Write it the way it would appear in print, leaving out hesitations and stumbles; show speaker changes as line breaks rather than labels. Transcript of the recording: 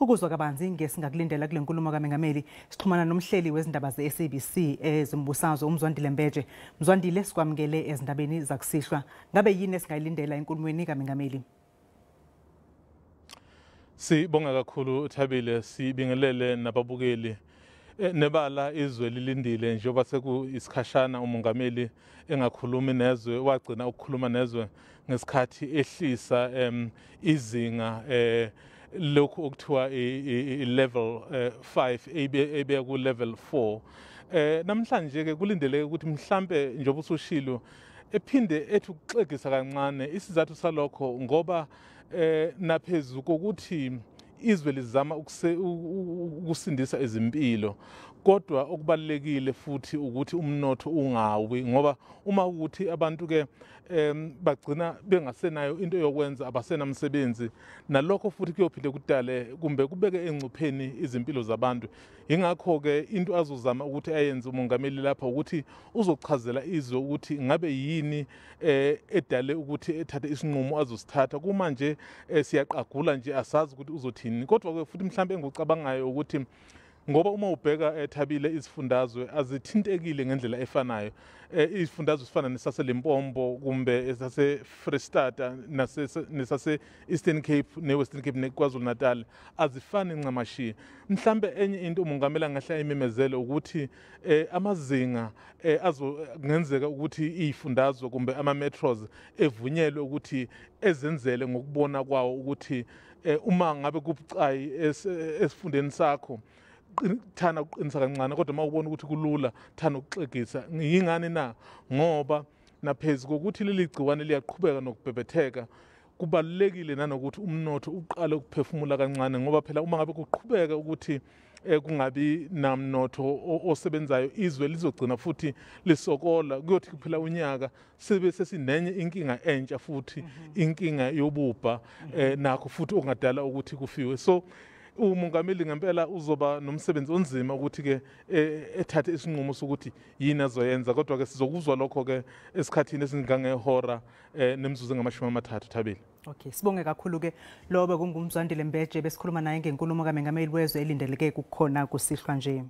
Ukuzwa kabanzi ngesingakulindela kule nkulumo kaMengameli, sixhumana nomhleli wezindaba ze-SABC ezombusazwe uMzwandile Mbeje. Mzwandile, sikwamukele ezindabeni zakusihlwa. Ngabe yini esingayilindela enkulumweni kaMengameli?
Sibonga kakhulu Thabile, sibingelele nababukeli. Nebala izwe lilindile njengoba sekuyisikhashana umongameli engakhulumi nezwe, wagcina ukukhuluma nezwe ngesikhathi ehlisa izinga lokhu okuthiwa i-level 5 ebeka ku level 4. Namhlanje ke kulindeleke ukuthi mhlambe njengoba usushilo ephinde ethi ukuxegisa kancane. Isizathu salokho ngoba naphezulu kokuthi izwe lizama ukusindisa izimpilo, kodwa okubalekile futhi ukuthi umnotho ungawi, ngoba uma ukuthi abantu ke bagcina bengasenayo into yokwenza, abasenamsebenzi, nalokho futhi kuyophinde kudale kumbe kubeke engcupheni izimpilo zabantu. Ingakho ke into azozama ukuthi ayenze umongameli lapha ukuthi uzochazela izwe ukuthi ngabe yini edale ukuthi ethathe isinqumo azosithatha. Kumanje siyaqagula nje, asazi ukuthi uzothini, kodwa ke futhi mhlambe engucabangayo ukuthi ngoba uma ubheka eThabile izifundazwe azithintekile ngendlela efanayo. Izifundazwe sifana nesaseLimpopo kumbe esase Freystata nesase Eastern Cape neWestern Cape neKwaZulu Natal azifani ncamashi. Mhlambe enye into umongameli angahle ayimemezele ukuthi amazinga azongenzeka ukuthi izifundazwe kumbe ama metros evunyelwe ukuthi ezenzele ngokubona kwawo ukuthi uma ngabe kubucayi esifundeni sakho thana ukuqinisa kancane, kodwa uma ubona ukuthi kulula thana ukuxegisa. Yingani na? Ngoba naphezulu kokuthi leli gciwane liyaqhubeka nokubhebhetheka, kubalulekile nanokuthi umnotho uqale ukuphefumula kancane, ngoba phela uma ngabe kuqhubeka ukuthi kungabi namnotho osebenzayo, izwe lizogcina futhi lisokola. Kuyothi kuphela unyaka sibe sesinenye inkinga entsha futhi, inkinga yobubha, nakho futhi okungadala ukuthi kufiwe. So umongameli ngempela uzoba nomsebenzi onzima ukuthi ke ethathe isinqumo sokuthi yini azoyenza, kodwa ke sizokuzwa lokho ke esikhathini esingangehora nemizuzu engamashumi amathathu, Thabile.
Okay, sibonge kakhulu ke. Lo bekunguMzwandile Mbeje besikhuluma naye ngenkulumo kaMengameli wezwe elindeleke kukhona kusihlwa nje.